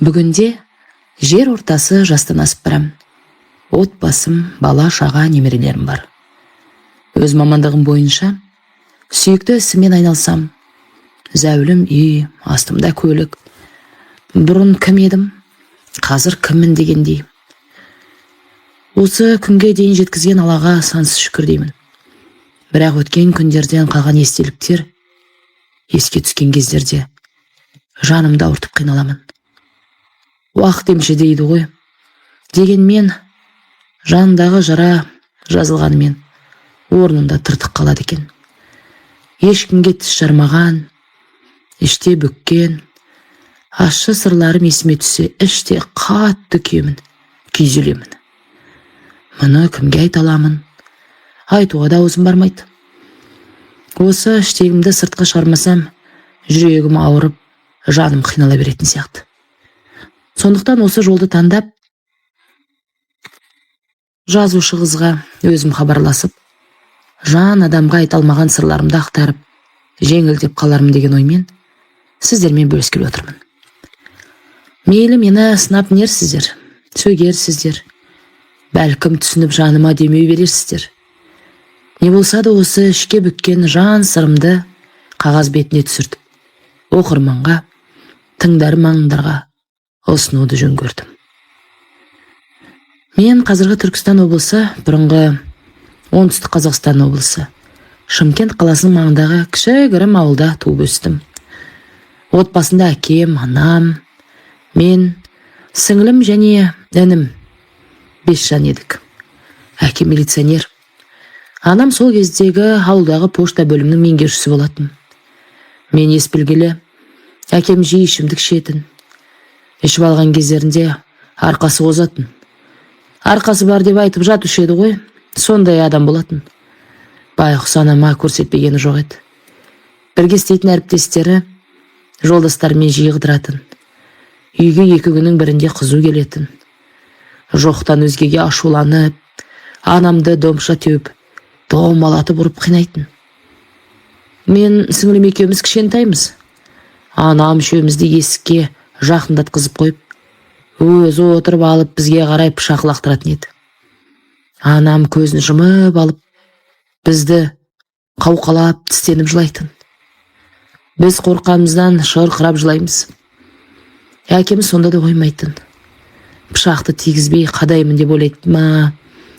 Бүгінде жер ортасы жастан асып барам. Отбасым, бала, шаға, немерелерім бар. Өз мамандығым бойынша сүйікті ісіммен айналсам, зәулім үй, астымда көлік. Бұрын кім едім, қазір кіммін дегендей. Осы күнге дейін жеткізген Аллаға сансыз шүкір деймін. Бірақ өткен күндерден қалған естеліктер еске түскен кездерде жанымды ауыртып қиналамын. Уақыт емші дейді ғой. Дегенмен жанындағы жара жазылғанымен, орнында тыртық қалады екен. Ешкімге тіс жармаған, іште бүккен ащы сырларым есіме түссе, іште қатты күйемін, күйзелемін. Мұны кімге айта аламын? Айтуға да аузым бармайды. Осы іштегімді сыртқа шығармасам, жүрегім ауырып, жаным қинала беретін сияқты. Сондықтан осы жолды таңдап, жазушы қызға өзім хабарласып, жан адамға айта алмаған сырларымды ақтарып, жеңілдеп қалармын деген оймен сіздермен бөліскелі отырмын. Мейлі, мені сынап мінерсіздер, сөгерсіздер, бәлкім, түсініп, жаныма демеу берерсіздер. Не болса да, осы ішке бүккен жан сырымды қағаз бетіне түсіртіп, оқырманға, тыңдармандарға ұсынуды жөн көрдім. Мен қазіргі Түркістан облысы, бұрынғы Оңтүстік Қазақстан облысы, Шымкент қаласының маңындағы кішігірім ауылда туып өстім. Отбасында әкем, анам, мен, сіңілім және інім, бес жан едік. Әкем милиционер. Анам сол кездегі ауылдағы пошта бөлімінің меңгерушісі болатын. Мен ес білгелі әкем жиі ішімдік ішетін. Ішіп алған кездерінде арқасы қозатын. Арқасы бар деп айтып жатушы еді ғой, сондай адам болатын. Байғұс анама көрсетпегені жоқ еді. Бірге істейтін әріптестері, жолдастарымен жиі қыдыратын. Үйге 2 күннің бірінде қызу келетін. Жоқтан өзгеге ашуланып, анамды домша теуіп, домалатып ұрып қинайтын. Мен сіңілім екеуміз кішкентаймыз. Анам үшеумізді есікке жақындатқызып қойып, өзі отырып алып, бізге қарай пышақ лақтыратын еді. Анам көзін жұмып алып, бізді қауқалап, тістеніп жылайтын. Біз қорыққанымыздан шырқырап жылаймыз. Әкеміз сонда да қоймайтын. Пышақты тигізбей қадаймын деп ойлайды ма,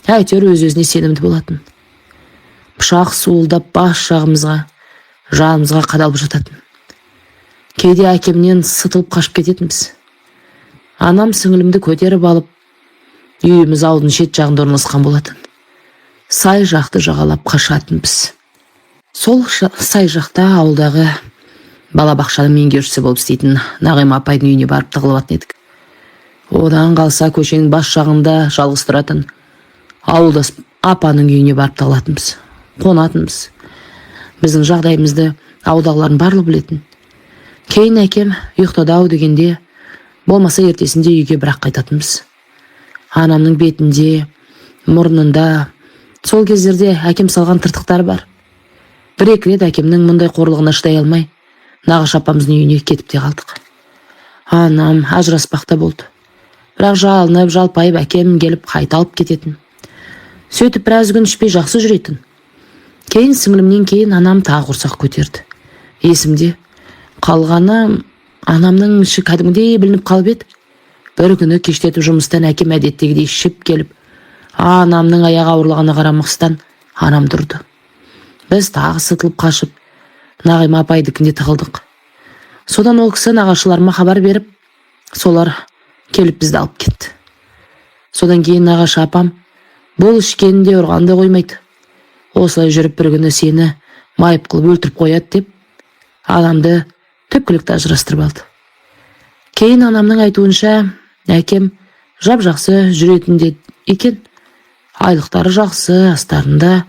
әйтеуір өз өзіне сенімді болатын. Пышақ суылдап бас жағымызға, жанымызға қадалып жататын. Кейде әкемнен сытылып қашып кететінбіз. Анам сіңілімді көтеріп алып, үйіміз ауылдың шет жағында орналасқан болатын, сай жақты жағалап қашатынбыз. Сол сай жақта ауылдағы балабақшаның меңгерушісі болып істейтін Нағима апайдың үйіне барып тығылатын едік. Одан қалса, көшенің бас жағында жалғыз тұратын ауылдас апаның үйіне барып тығылатынбыз, қонатынбыз. Біздің жағдайымызды ауылдағылардың барлығы білетін. Кейін әкем ұйықтады ау дегенде, болмаса ертесінде үйге бірақ қайтатынбыз. Анамның бетінде, мұрнында сол кездерде әкем салған тыртықтар бар. Бір екі рет әкемнің мұндай қорлығына шыдай алмай, нағашы апамыздың үйіне кетіп те қалдық. Анам ажыраспақ та болды, бірақ жалынып жалпайып әкем келіп, қайта алып кететін. Сөйтіп біраз күн ішпей жақсы жүретін. Кейін, сіңілімнен кейін анам тағы құрсақ көтерді. Есімде қалғаны, анамның іші кәдімгідей білініп қалып еді. Бір күні кештетіп жұмыстан әкем әдеттегідей ішіп келіп, анамның аяғы ауырлығына қарамастан, анамды ұрды. Біз тағы сытылып қашып, Нағима апайдікінде тығылдық. Содан ол кісі нағашыларыма хабар беріп, солар келіп бізді алып кетті. Содан кейін нағашы апам: «Бұл ішкенін де, ұрғанын да қоймайды. Осылай жүріп бір күні сені майып қылып өлтіріп қояды», – деп анамды түпкілікті ажырастырып алды. Кейін анамның айтуынша, әкем жап жақсы жүретін де екен. Айлықтары жақсы, астарында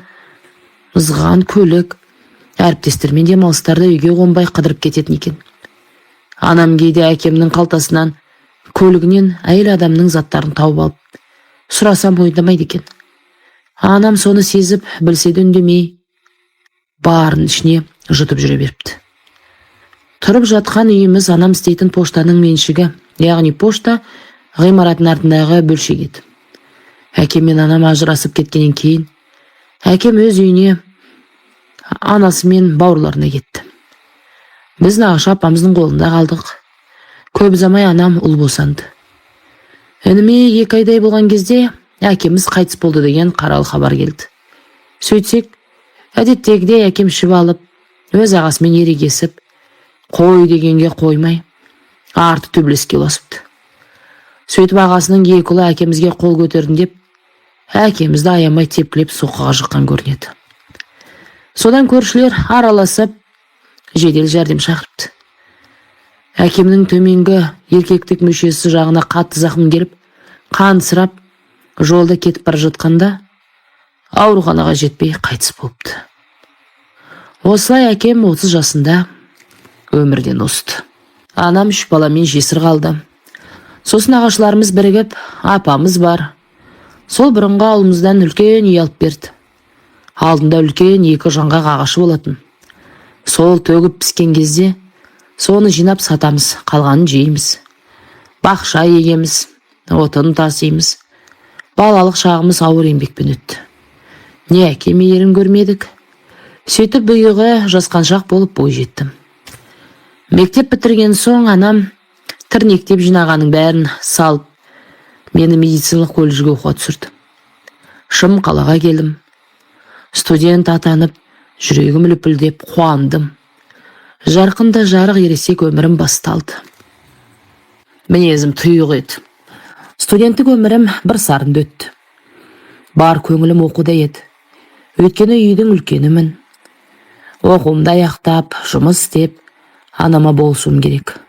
ызған көлік, әріптестерімен демалыстарда үйге қонбай қыдырып кететін екен. Анам кейде әкемнің қалтасынан, көлігінен әйел адамның заттарын тауып алып, сұрасам, мойындамайды екен. Анам соны сезіп, білсе де, үндемей, барын ішіне жұтып жүре беріпті. Тұрып жатқан үйіміз анам істейтін поштаның меншігі. Яғни пошта ғимаратының артындағы бөлшек еді. Әкем мен анам ажырасып кеткеннен кейін әкем өз үйіне, анасы мен бауырларына кетті. Біз нағашы апамыздың қолында қалдық. Көп ұзамай анам ұл босанды. Ініме 2 айдай болған кезде әкеміз қайтыс болды деген қаралы хабар келді. Сөйтсек, әдеттегідей әкем ішіп алып, өз ағасымен ерегесіп, қой дегенге қоймай, арты төбелеске ұласыпты. Сөйтіп ағасының 2 ұлы әкемізге қол көтердім деп, әкемізді аямай тепкілеп соққыға жыққан көрінеді. Содан көршілер араласып, жедел жәрдем шақырыпты. Әкемнің төменгі еркектік мүшесі жағына қатты зақым келіп, қан сырап, жолда кетіп бара жатқанда ауруханаға жетпей қайтыс болыпты. Осылай әкем 30 жасында өмірден озды. Анам 3 баламен жесір қалды. Сосын ағашыларымыз бірігіп, апамыз бар. Сол бұрынғы ауылымыздан үлкен үй алып берді. Алдында үлкен 2 жаңғақ ағашы болатын. Сол төгіп піскен кезде соны жинап сатамыз, қалғанын жейміз. Бақша егеміз, отын тасимыз. Балалық шағымыз ауыр еңбекпен өтті. Не әке мейірін көрмедік. Сөйтіп бұйығы жасқаншақ болып бой жеттім. Мектеп бітірген соң анам тірнектеп жинағанның бәрін салып, мені медициналық колледжге оқуға түсірді. Шым қалаға келдім. Студент атанып, жүрегім лүпілдеп қуандым. Жарқын да жарық ересек өмірім басталды. Мінезім тұйық еді. Студенттік өмірім бір сарынды өтті. Бар көңілім оқуда еді. Өйткені үйдің үлкенімін. Оқуымды аяқтап, жұмыс істеп, анама болысуым керек.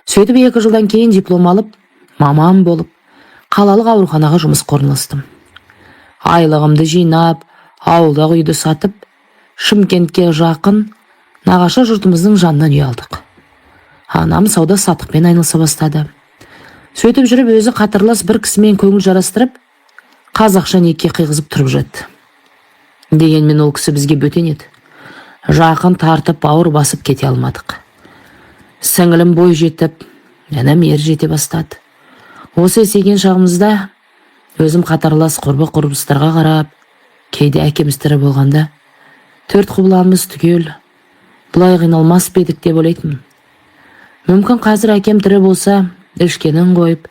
Сөйтіп 2 жылдан кейін диплом алып, маман болып, қалалық ауруханаға жұмысқа орналастым. Айлығымды жинап, ауылдағы үйді сатып, Шымкентке жақын нағашы жұртымыздың жанынан үй алдық. Анам сауда саттықпен айналыса бастады. Сөйтіп жүріп өзі қатарлас бір кісімен көңіл жарастырып, қазақша неке қиғызып тұрып жатты. Дегенмен ол кісі бізге бөтен еді. Жақын тартып, бауыр басып кете алмадық. Сіңілім бой жетіп, інім ер жете бастады. Осы есейген шағымызда өзім қатарлас құрбы-құрбыстарға қарап, кейде әкеміз тірі болғанда 4 құбыламыз түгел бұлай қиналмас па едік деп ойлайтынмын. Мүмкін қазір әкем тірі болса, ішкенін қойып,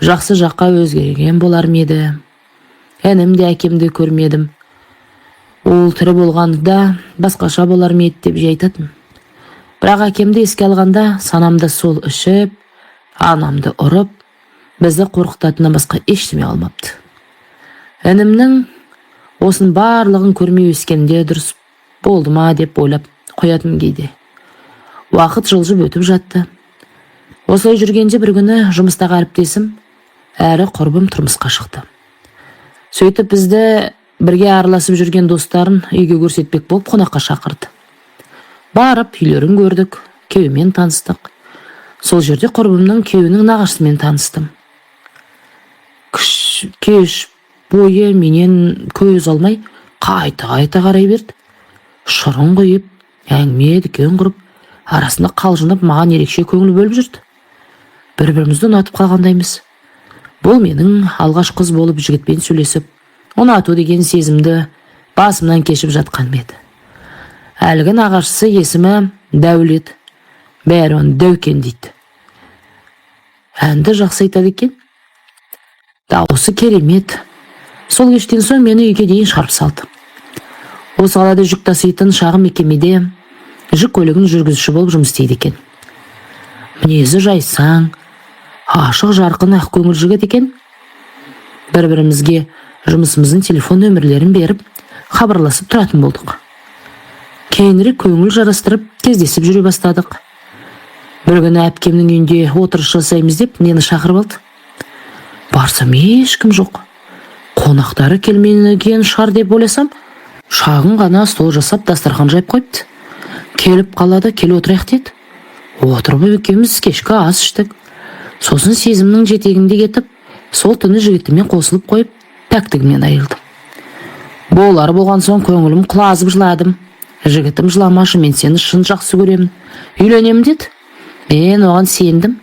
жақсы жаққа өзгерген болар ма еді. Інім де әкемді көрмедім. Ол тірі болғанда басқаша болар ма еді деп жай айтатын. Бірақ әкемді еске алғанда санамда сол ішіп, анамды ұрып, бізді қорқытатыннан басқа ештеме қалмапты. Інімнің осының барлығын көрмей өскенде дұрыс болды ма деп ойлап қоятын кейде. Уақыт жылжып өтіп жатты. Осылай жүргенде бір күні жұмыстағы әріптесім әрі құрбым тұрмысқа шықты. Сөйтіп бізді бірге араласып жүрген достарын үйге көрсетпек болып қонаққа шақырды. Барып үйлерін көрдік, күйеуімен таныстық. Сол жерде құрбымның күйеуінің нағашысымен таныстым. Кеш бойы менен көз алмай қайта-қайта қарай берді. Шырын құйып, әңгіме дүкен құрып, арасында қалжыңдап маған ерекше көңіл бөліп жүрді. Бір-бірімізді ұнатып қалғандаймыз. Бұл менің алғаш қыз болып жігітпен сөйлесіп, ұнату деген сезімді басымнан кешіп жатқаным еді. Әлгі нағашысы есімі Дәулет. Бәрі оны Дәукен дейді. Әнді жақсы айтады екен. Дауысы керемет. Сол кештен соң мені үйге дейін шығарып салды. Осы қалада жүк таситын шағын мекемеде жүк көлігінің жүргізуші болып жұмыс істейді екен. Мінезі жайсаң, ашық жарқын ақкөңіл жігіт екен. Бір-бірімізге жұмысымыздың телефон нөмірлерін беріп, хабарласып тұратын болдық. Кейінірек көңіл жарастырып, кездесіп жүре бастадық. Бір күні әпкемнің үйінде отырыс жасаймыз деп мені шақырып алды. Барсам ешкім жоқ. Қонақтары келмеген шығар деп ойласам, шағын ғана стол жасап дастархан жайып қойыпты. Келіп қалады, кел отырайық деді. Отырып екеуміз кешкі ас іштік. Сосын сезімнің жетегінде кетіп, сол түні жігітімен қосылып қойып, пәктігімнен айырылдым. Болар болған соң көңілім құлазып жыладым. Жігітім жыламашы, мен сені шын жақсы көремін, үйленемін деді. Мен оған сендім.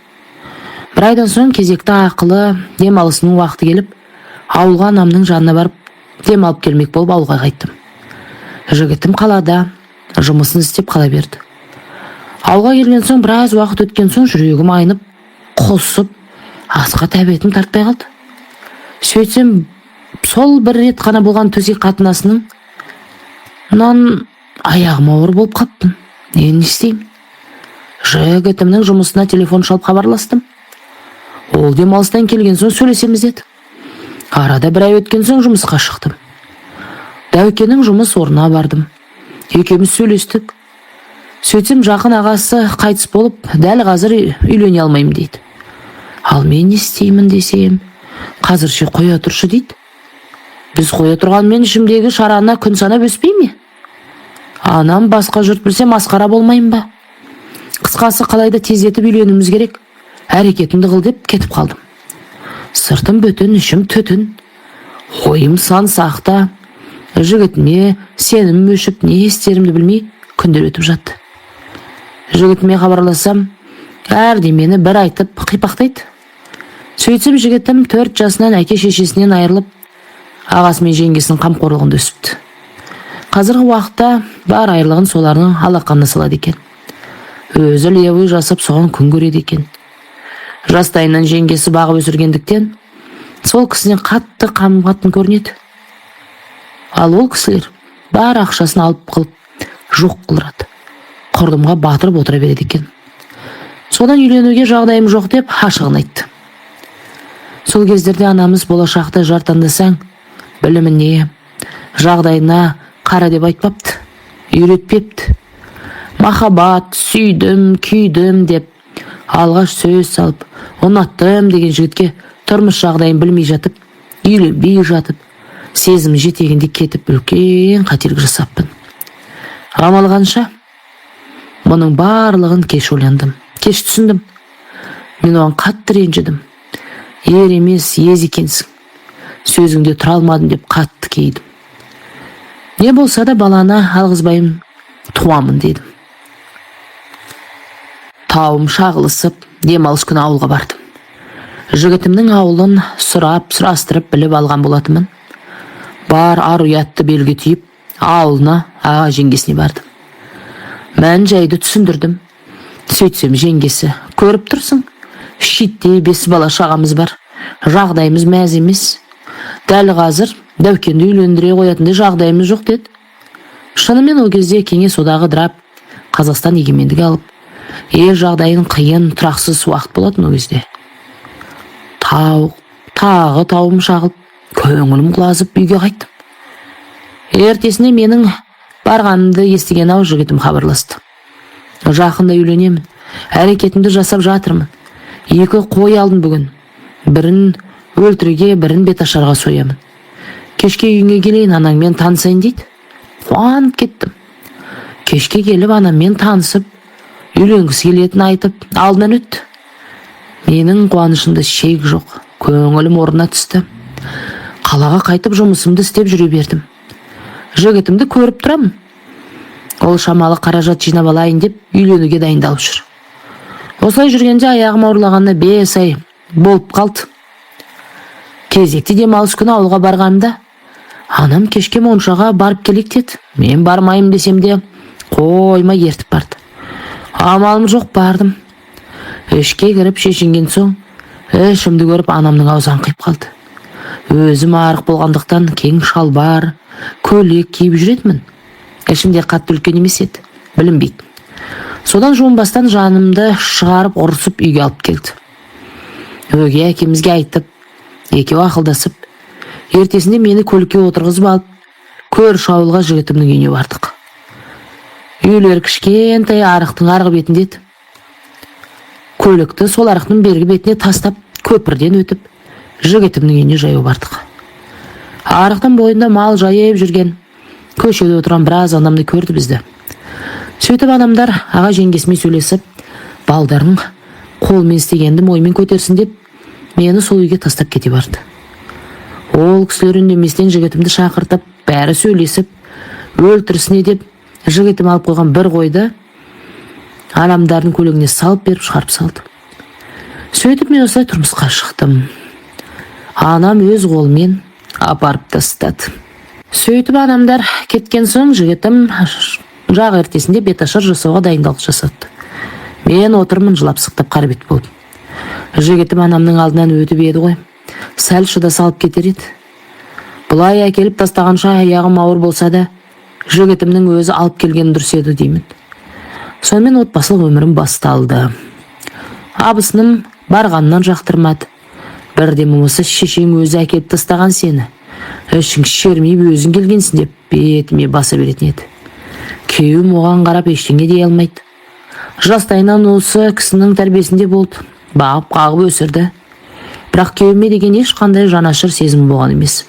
Бір айдан соң кезекті ақылы демалысының уақыты келіп, ауылға анамның жанына барып демалып келмек болып ауылға қайттым. Жігітім қалада жұмысын істеп қала берді. Ауылға келген соң, біраз уақыт өткен соң, жүрегім айнып, құсып, асқа тәбетім тартпай қалды. Сөйтсем, сол бір рет қана болған төсек қатынасының нан аяғым ауыр болып қаппын. Енді не істеймін? Жігітімнің жұмысына телефон шалып хабарластым. Ол демалыстан келген соң сөйлесеміз деді. Арада бір ай өткен соң жұмысқа шықтым. Дәукенің жұмыс орнына бардым. Екеуміз сөйлестік. Сөйтсем, жақын ағасы қайтыс болып, дәл қазір үйлене алмаймын дейді. Ал мен не істеймін десем, қазірше қоя тұршы дейді. Біз қоя тұрғанмен, ішімдегі шарана күн санап өспей ме? Анам, басқа жұрт білсе, масқара болмаймын ба? Қысқасы, қалайда тездетіп үйленуіміз керек, әрекетіңді қыл деп кетіп қалдым. Сыртым бүтін, ішім түтін, ойым сан сақта. Жігітіме сенімім өшіп, не істерімді білмей күндер өтіп жатты. Жігітіме хабарлассам, әрдемені бір айтып қипақтайды. Сөйтсем, жігітім 4 жасынан әке шешесінен айырылып, ағасы мен жеңгесінің қамқорлығында өсіпті. Қазіргі уақытта бар айлығын солардың алақанына салады екен. Өзі левый жасап, соған күн көреді екен. Жастайынан жеңгесі бағып өсіргендіктен, сол кісіден қатты қамығатын көрінеді. Ал ол кісілер бар ақшасын алып қылып, жоқ қылдырады, құрдымға батырып отыра береді екен. Содан үйленуге жағдайым жоқ деп ашығын айтты. Сол кездерде анамыз болашақта жар таңдасаң, біліміне, жағдайына қара деп айтпапты, үйретпепті. Махаббат, сүйдім, күйдім деп алғаш сөз салып, ұнаттым деген жігітке тұрмыс жағдайын білмей жатып, үйленбей жатып, сезім жетегінде кетіп, үлкен қателік жасаппын. Амал қанша, мұның барлығын кеш ойландым, кеш түсіндім. Мен оған қатты ренжідім. Ер емес, ез екенсің, сөзіңде тұра алмадым деп қатты кейдім. Не болса да баланы алғызбаймын, туамын дедім. Тауым шағылысып, демалыс күні ауылға бардым. Жігітімнің ауылын сұрап, сұрастырып біліп алған болатынмын. Бар ар ұятты белге түйіп, ауылына, аға жеңгесіне бардым. Мән жайды түсіндірдім. Сөйтсем, жеңгесі: «Көріп тұрсың, шиттей бес бала шағамыз бар, жағдайымыз мәз емес. Дәл қазір Дәукенді үйлендіре қоятындай жағдайымыз жоқ», – деді. Шынымен, ол кезде Кеңес Одағы ыдырап, Қазақстан егемендік алып, ел жағдайын қиын, тұрақсыз уақыт болатын ол кезде. Тау тағы тауым шағылып, көңілім құлазып, үйге қайттым. Ертесіне менің барғанымды естіген ау, жігітім хабарласты: «Жақында үйленемін, әрекетімді жасап жатырмын. Екі қой алдым бүгін, бірін өлтіруге, бірін беташарға соямын. Кешке үйіңе келейін, анаңмен танысайын», – дейді. Қуанып кеттім. Кешке келіп, анаммен танысып, үйленгісі келетінін айтып, алдынан өтті. Менің қуанышымда шек жоқ, көңілім орнына түсті. Қалаға қайтып, жұмысымды істеп жүре бердім. Жігітімді көріп тұрамын. Ол шамалы қаражат жинап алайын деп, үйленуге дайындалып жүр. Осылай жүргенде аяғым ауырлағанына 5 ай болып қалды. Кезекті демалыс күні ауылға барғанымда, анам кешке моншаға барып келейік деді. Мен бармаймын десем де, қоймай ертіп барды. Амалым жоқ, бардым. Ішке кіріп шешінген соң, ішімді көріп, анамның аузы аңқиып қалды. Өзім арық болғандықтан, кең шалбар, көйлек киіп жүретінмін. Ішімде қатты үлкен емес еді, білінбейтін. Содан жуынбастан жанымды шығарып ұрысып, үйге алып келді. Өгей әкемізге айтып, екеуі ақылдасып, ертесінде мені көлікке отырғызып алып, көрші ауылға, жігітімнің үйіне бардық. Үйлері кішкентай арықтың арғы бетінде еді. Көлікті сол арықтың бергі бетіне тастап, көпірден өтіп, жігітімнің үйіне жаяу бардық. Арықтың бойында мал жайып жүрген, көшеде отырған біраз адамды көрді бізді. Сөйтіп адамдар аға жеңгесімен сөйлесіп, балдарын қолмен істегенді мойнымен көтерсін деп, мені сол үйге тастап кете барды. Ол кісілер үндеместен жігітімді шақыртып, бәрі сөйлесіп, өлтірісіне деп жігітім алып қойған бір қойды адамдардың көлігіне салып беріп, шығарып салды. Сөйтіп мен осылай тұрмысқа шықтым. Анам өз қолымен апарып тастады. Сөйтіп анамдар кеткен соң, жігітім жақ ертесінде беташар жасауға дайындалық жасады. Мен отырмын жылап сықтап, қара бет болып. Жігітім анамның алдынан өтіп еді ғой, сәл шыдаса, алып кетер еді. Бұлай әкеліп тастағанша, аяғым ауыр болса да, жігітімнің өзі алып келгені дұрыс еді деймін. Сонымен отбасылық өмірім басталды. Абысыным барғаннан жақтырмады. Бірден болмаса, «Шешең өзі әкеліп тастаған сені, ішің шермиіп өзің келгенсің», — деп бетіме баса беретін еді. Күйеуім оған қарап ештеңе дей алмайды. Жастайынан осы кісінің тәрбиесінде болды, бағып қағып өсірді. Бірақ күйеуіме деген ешқандай жанашыр сезім болған емес.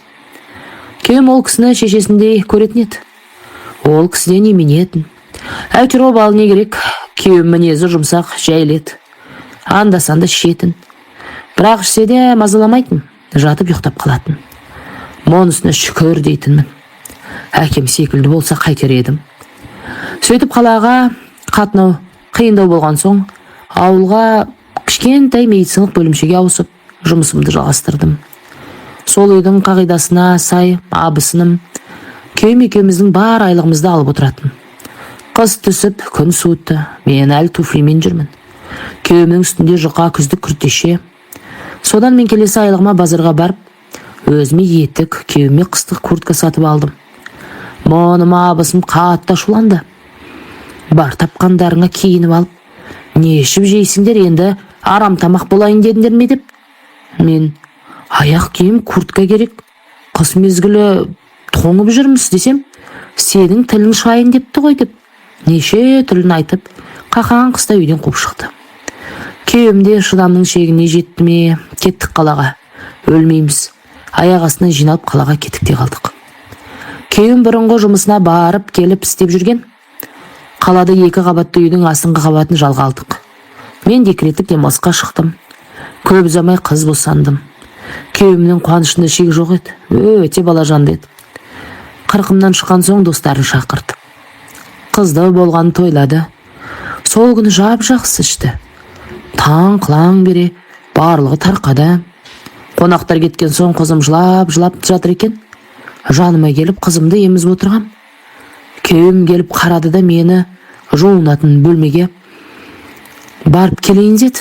Күйеуім ол кісіні шешесіндей көретін еді, ол кісіден именетін. Әйтеуір, обалы не керек, күйеуім мінезі жұмсақ, жайлы еді. Анда санда ішетін, бірақ ішсе де мазаламайтын, жатып ұйықтап қалатын. Мұнысына шүкір дейтінмін. Әкем секілді болса, қайтер едім? Сөйтіп қалаға қатынау қиындау болған соң, ауылға кішкентай медициналық бөлімшеге ауысып, жұмысымды жалғастырдым. Сол үйдің қағидасына сай, абысыным күйеуім екеуміздің бар айлығымызды алып отыратын. Қыс түсіп, күн суытты. Мен әлі туфлимен жүрмін, күйеуімнің үстінде жұқа күздік күртеше. Содан мен келесі айлығыма базарға барып, өзіме етік, күйеуіме қыстық куртка сатып алдым. Мұныма абысым қатты ашуланды. «Бар тапқандарыңа киініп алып, не ішіп жейсіңдер енді, арам тамақ болайын дедіңдер ме?» — деп. Мен «Аяқ киім, куртка керек, қыс мезгілі, тоңып жүрміз» десем, «Сенің тілің шығайын депті ғой» деп, неше түрлін айтып, қақаған қыста үйден қуып шықты. Күйеуім де шыдамның шегіне жетті ме, «Кеттік қалаға, өлмейміз», аяқ астынан жиналып, қалаға кеттік те қалдық. Күйеуім бұрынғы жұмысына барып келіп істеп жүрген. Қалада екі қабатты үйдің астыңғы қабатын жалға алдық. Мен декреттік демалысқа шықтым. Көп ұзамай қыз босандым. Күйеуімнің қуанышында шек жоқ еді, өте балажанды еді. Қырқымнан шыққан соң достарын шақырды, қызды болғанын тойлады. Сол күні жап жақсы ішті. Таң қылаң бере барлығы тарқады. Қонақтар кеткен соң, қызым жылап жылап жатыр екен. Жаныма келіп, қызымды емізіп отырғам. Күйеуім келіп қарады да, мені жуынатын бөлмеге барып келейін деді.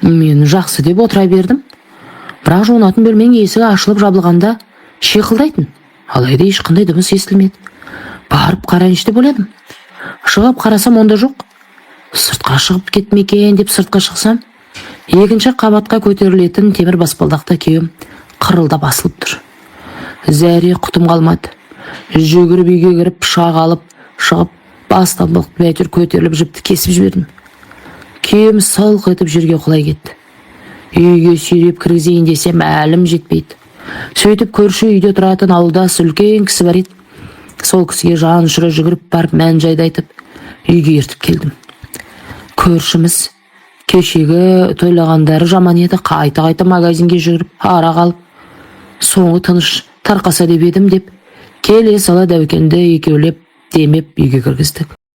Мен жақсы деп отыра бердім. Бірақ жуынатын бөлменің есігі ашылып жабылғанда шиқылдайтын, алайда ешқандай дыбыс естілмеді. Барып қарайыншы деп ойладым. Шығып қарасам, онда жоқ. Сыртқа шығып кетті ме екен деп сыртқа шықсам, екінші қабатқа көтерілетін темір баспалдақта күйеуім қырылдап асылып тұр. Зәре құтым қалмады. Жүгіріп үйге кіріп, пышақ алып шығып, бастан әйтеуір көтеріліп, жіпті кесіп жібердім. Күйеуім сылқ етіп жерге құлай кетті. Үйге сүйреп кіргізейін десем, әлім жетпейді. Сөйтіп көрші үйде тұратын ауылдас үлкен кісі бар еді. Сол кісіге жан ұшыра жүгіріп барып, мән жайды айтып, үйге ертіп келдім. Көршіміз: «Кешегі тойлағандары жаман еді, қайта қайта магазинге жүгіріп, арақ алып, соңы тыныш тарқаса деп едім», — деп келе сала, Дәукенді екеулеп демеп үйге кіргіздік.